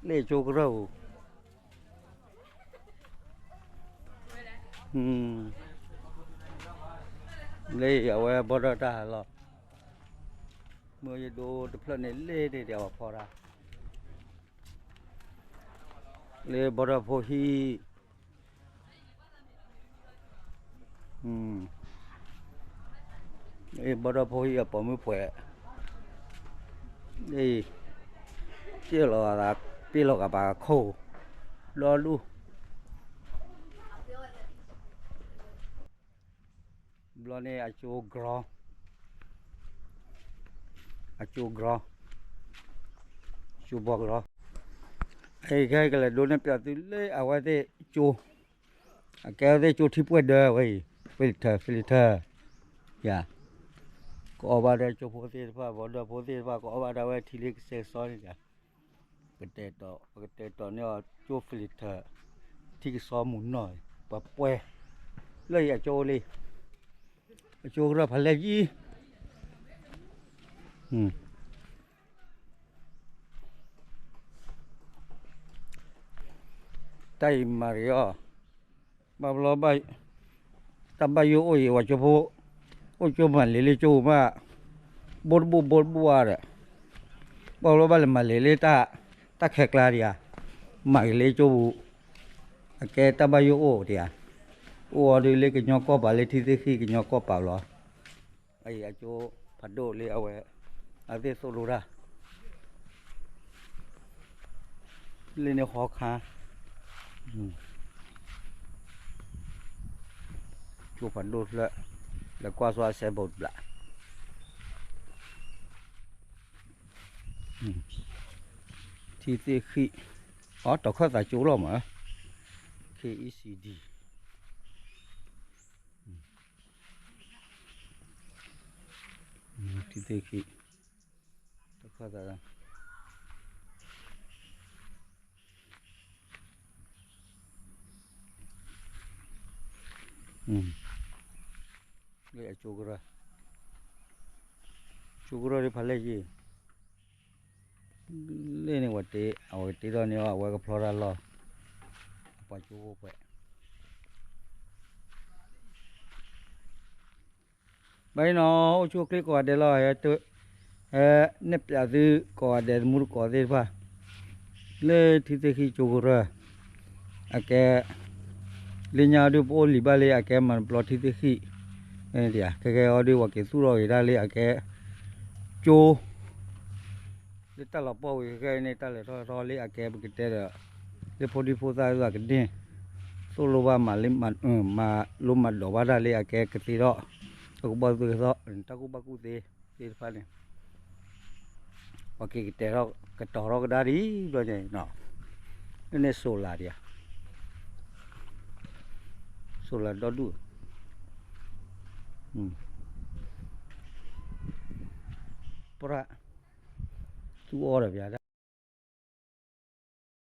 လၢကၠိကရၢၢ်ပူၤ, လၢအဝဲဘီဒီးတၢ်ဟးလီၤ, မ့ၢ်ယဒိတဖျၢၣ်န့ၣ်လၢန့ၣ်ဒီးပှၤဖီတၢ်, လၢဘီဒီးဖိဟံၣ် ဘီဒီးဖိဟံၣ်အပိာ်မုၣ်ပှဲၤ, စ့ၢ်လီၤသးပ့ၢ်လီၤဂာ်ပာ်ခိၣ်, ဒီဒူၣ်, ဘျီန့ၣ်အကၠိကရၢၢ်, အကၠိကရၢၢ်, ကၠိဘီကရၢၢ်, အခဲကလဲၤဒိးန့ၢ်ပၠးသုလၢအဝဲသ့ၣ်ကၠိ အကဲဝဲသ့ၣ်ကၠိထံပှဲၤဒၢဝဲအံၤ, ဖံလံးထၢၣ် ဖံလံးထၢၣ်, ယၤ, ကအီၣ်ဘၣ်ဒီးကၠိဖိသ့ၣ်တဖၣ် ဘီဒီးဖိသ့ၣ်တဖၣ် ကအီၣ်ဘၣ်ဒၣ်ဝဲထံလၢကစဲးကစီန့ၣ်ယၤ, ပကတဲာ်တီၤ ပကတဲာ်တီၤန့ၢ်အီၤကၠိဖံလံးထၢၣ် ထံကစီမုၢ်နီၢ်, ပှၤပှဲၤ, လၢအံၤအကၠိလံ, အကၠိကရၢၢ်ဖးလဲၢ်ယံၤ တၢ်အံၤမၤဂ့ၤအီၤ, ဘၣ်ဘျီဘၣ်, တၢ်ဘၣ်ယိၣ်အိၣ်အံၤ ပှၤကၠိဖိ, အိၣ်ကၠိမၤလ့ၤလၢကၠိမး, ဘိတဘိဘိတဘိဧါဒီး, ဘၣ်ဘျီဘၣ်လဲၤမၤလ့ၤလၢတၢ်, တၢ်ခဲကျါဒံးဧါ, မၤဂ့ၤလၢကၠိပူၤ, အကဲတၢ်ဘၣ်ယိၣ်အိၣ်ဒံးဧါ, အိၣ်အီၤဒုးလၢကညီကီၢ်ပၤလၢထံသ့ၣ်ဃံၣ်ကညီကီၢ်ပၤလီၤ. အံၤအကၠိဖးဒိၣ်လၢအဝဲ, အသ့ၣ်သိၣ်လိတၢ်, လၢန့ၣ်ဟီခါ, ကၠိဖးဒိၣ်ဖျၢၣ်, လဲၤကွၢ်ဆိအစဲဘူးတဘျး, ထံသ့ၣ်ဃံၣ်, အီ တီၤခၢၣ်သးကၠိလီၤမး, K E C D ထံသ့ၣ်ဃံၣ်, တခီသးလီၤ, လၢအကၠိကရၢၢ်, ကၠိကရၢၢ်ဒ်ဖးလဲၢ်ယံၤ, လၢန့ၣ်ဝဲတ့ အဝဲကတ့ထီၣ်န့ၢ်အီၤ အဝဲကဖျီတၢ်လီၢ်, အပှၤကၠိဖိပှဲၤ ဘၣ်အံၤနီၤ အိၣ်ဆူၣ်အိၣ်ချ့ကိးဂၤဒဲးလီၤ, ဟဲ, ဟဲ, နဲၣ်ပၠးသုကိးဂၤဒဲးသမူသကိးသ့ၣ်တဖၣ်, လၢထံသ့ၣ်ဃံၣ်ကၠိကရၢၢ်, အကဲ, လၢညါအီၤဒုးပအိၣ်လံာ်ဘၣ်လၢအကဲမၤတဘျီထံသ့ၣ်ဃံၣ်, ခဲကဲအီၤဒုး ပှၤက့ၤသူၣ်ထီၣ်ဂ့ၤတၢ်လၢအကဲ, ကၠိ လၢတၢ်လီၤပှီၢ်ဝံၤခဲကဲန့ၣ် တၢ်လဲၤထီၣ်ထီလၢအကဲပကတဲဒီး, လၢဖိဒံဖိသၣ်အကန့ၢ်, သိၣ်လိဘၣ်မၤလိမၤဒိးဘၣ်တၢ်လၢအကဲကသ့ထီၣ်, တၢ်ကူၣ်ဘၣ်ကူၣ်သ့, တၢ်ကူၣ်ဘၣ်ကူၣ်သ့သ့ၣ်တဖၣ်န့ၣ်, ပှၤက့ၤကတဲာ်ထီၣ်ကတီၤထီၣ်ကဒါဒ်ဘျီညါအံၤ, လၢန့ၣ် solar ဒံးဧါ, solar ဒီဒူၣ်, ပြၢ်, သူအီၤဒီးပ